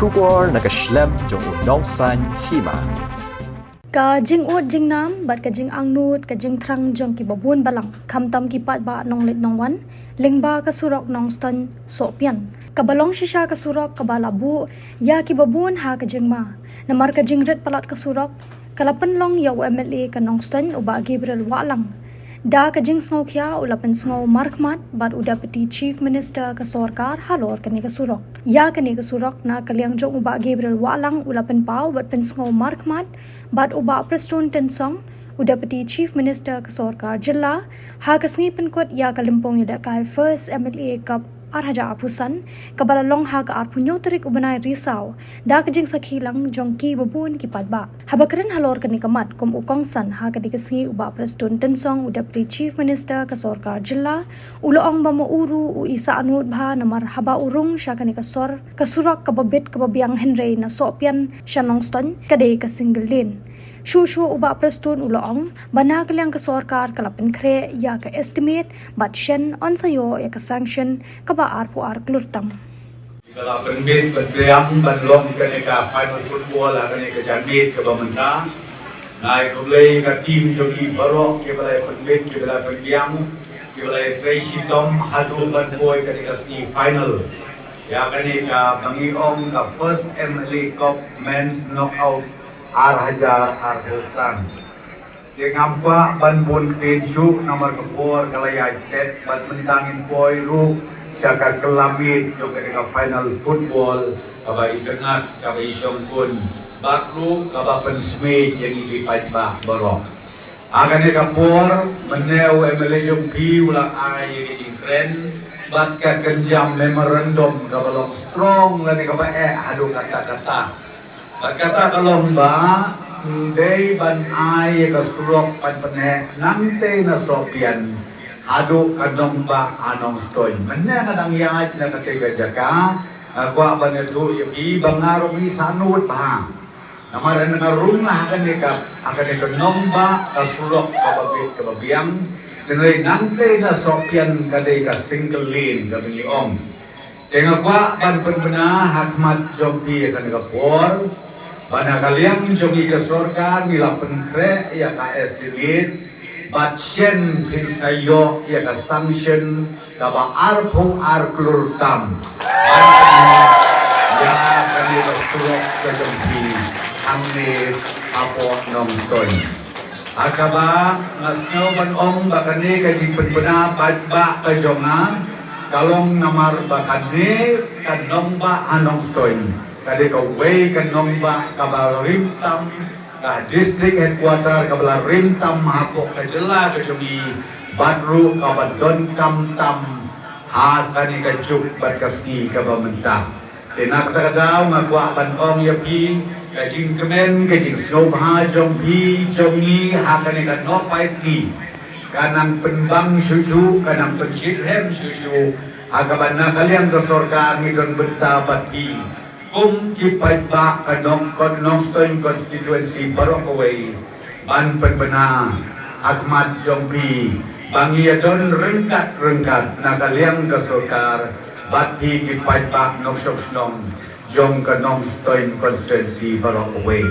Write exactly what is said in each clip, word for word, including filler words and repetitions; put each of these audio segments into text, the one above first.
Khubor na ka shlem jong u nongsan hima. Ka jingud jingnam bad ka jingangnud ka jingthrang jong ki babun balang, khamtam ki paidbah nongleit nongwan, lyngba ka surok Nongstoiñ Sohpian, kaba long shisha ka surok kaba la buh ïa ki babun ha ka jingma. Namar ka jingrit palat ka surok ka la pynlong ïa u M L A ka Nongstoiñ u Bah Gabriel Wahlang. Da ka jingsngewkhia u la pynsngew markhmat bad u Deputy Chief Minister ka sorkar halor kane ka surok. Ïa kane ka surok na ka liang jong u Bah Gabriel Wahlang u la pynpaw bad pynsngew markhmat bad u Bah Prestone Tynsong, u Deputy Chief Minister ka sorkar jylla, ha ka sngi pynkut ïa ka lympung ïalehkai First M L A Cup ar hajar arphew san, kaba la long ha ka arphew hynñiew tarik u bnai Risaw, da ka jingsakhi lang jong ki babun ki paidbah. Haba kren halor kane ka mat kum u kongsan ha kane ka sngi, u Bah Prestone Tynsong, u Deputy Chief Minister ka sorkar jylla, u la ong ba ma u ruh u i sahnud bha namar haba u rung sha kane ka sor, ka surok kaba bit kaba biang hynrei na Sohpian sha Nongstoiñ ka dei ka single lane. Shuh shuh u Bah Prestone u la ong ba na ka liang ka sorkar ka la pynkhreh ïa ka estimate bad shen yn sa ïoh ïa ka sanction kaba arphew ar klur tam. Ka la pynbit pynbiang ban long kane ka final football ha kane ka janmiet kaba mynta. Nga ai khublei ka team jong ngi baroh kiba la pynbit, kiba la pynbiang, kiba la trei shitom haduh ban poi kane ka semi final. Ïa kane kaba ngi ong ka First M L A Cup Men's Knockout ar hajar arphew san. Te ngam kwah ban bun ktien shuh namar ka por ka la ïaid stet, bad mynta ngin poi ruh sha ka kylla miet jong kane ka final football kaba itynnad, kaba ishongkun, bad ruh kaba pynsmit ïa ngi ki paidbah baroh. Ha kane ka por mynne u M L A jong phi u la ai ïa ka jingkren bad ka kynja memorandum kaba long strong lane kaba eh haduh katta katta. Bad kata ka long ba, mm, dei ban ai ïa ka surok ban pynheh nangtei na Sohpian haduh ka nongbah ha Nongstoiñ. Mynne nga dang ïaid na katei ka jaka, nga kwah ban ïathuh ïa phi ba nga ruh ngi sahnud bha. Namar nga rung ha kane ka, ha kane ka nongbah ka surok kaba bit kaba biang. Hynrei nangtei na Sohpian ka dei ka single lane kaba ngi ong. Te nga kwah ban pynbna ha khmat jong phi ïa kane ka por ba na ka liang jong ngi ka sorkar ngi la pynkhreh ïa ka estimate bad shen phin sa ïoh ïa ka sanction kaba arphew ar klur tam ban pynlong ïa kane ka surok ka jong phi hangne hapoh Nongstoiñ. Ha kaba nga sngew ban ong ba kane ka jingpynbna paidbah ka jong nga ka long namar ba kane ka nongbah ha Nongstoiñ ka dei kawei ka nongbah kaba rim tam, ka district headquarter kaba la rim tam hapoh ka jylla ka jong ngi, bad ruh kaba donkam tam ha kane ka juk bad ka sngi kaba mynta. Te na kata ka daw nga kwah ban ong ïa phi, ka jingkmen, ka jingsngewbha jong phi jong ngi ha kane ka nohpait sngi ka nang pynbang shuh shuh, ka nang pynshitrhem shuh shuh ha kaba na ka liang ka sorkar ngi don bynta bad phi kum ki paidbah ka Nong, ka Nongstoiñ constituency baroh kawei. Ban pynbna ha khmat jong phi ba ngi ïa don ryngkat ryngkat na ka liang ka sorkar bad phi ki paidbah nongshong shnong jong ka Nongstoiñ constituency baroh kawei.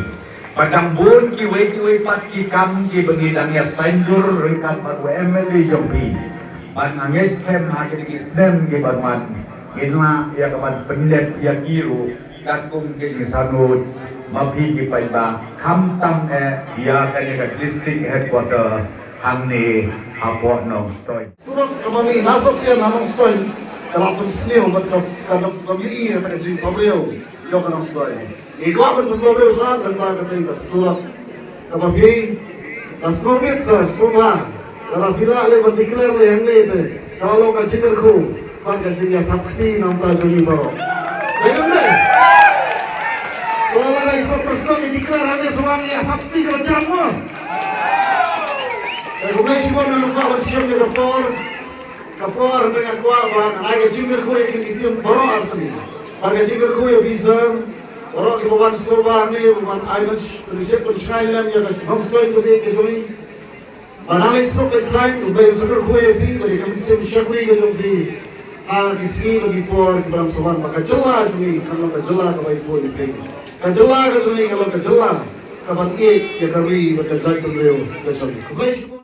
Bad dang bun kiwei kiwei pat ki kam kiba ngi dang ïa saiñdur ryngkat bad u M L A jong phi. Bad nga ngeit skhem ha kine ki snem kiban wan ngin lah ïa ka ban pyndep ïa ki ruh katkum ki jingsangeh ma phi ki paidbah, khamtam eh ïa kane ka district headquarter hangne hapoh Nongstoiñ. Surok kaba mih na Sohpian ha Nongstoiñ ka la pynsniew bad ka, ka, ka mih ïa ka jingpynbriew jong ka Nongstoiñ. Ngi kwah ban pynpaw briew sa tang ba ka teng ka surok kaba phi la sngewbha sa sngewbha. Lada phi lah leh ban declare leh hangne te ka la long ka jingkyrkhu bad ka jingïathap kti na ka bynta jong ngi baroh. Dei ne em? Lada i Sir Prestone i declare hangne sa wan ïathap kti ka la jam mo. Te kumne shibun nga kwah ban shim ïa ka por. Ka por hangne nga kwah ba ngan ai ka jingkyrkhu ïa ki team baroh artylli. Bad ka jingkyrkhu ïa phi sir, baroh kiba wan sngewbha hangne, ba wan ai ban sh-, ban shim, ban shngaiñ lem ïa ka Nongstoiñ kaba ïeit ka jong ngi. Ba nang leit suk leit saiñ, U Blei un sa kyrkhu ïa phi bad ïa ka mynsiem shakri ka jong phi. Ha ki sngi bad ki por kiba dang sa wan, ba ka jylla jong ngi kan long ka jylla kaba ïeit bun ïa phi. Ka jylla ka jong ngi kan long ka jylla kaban ïeit ïa ka ri bad ka jaitbynriew ka jong ngi.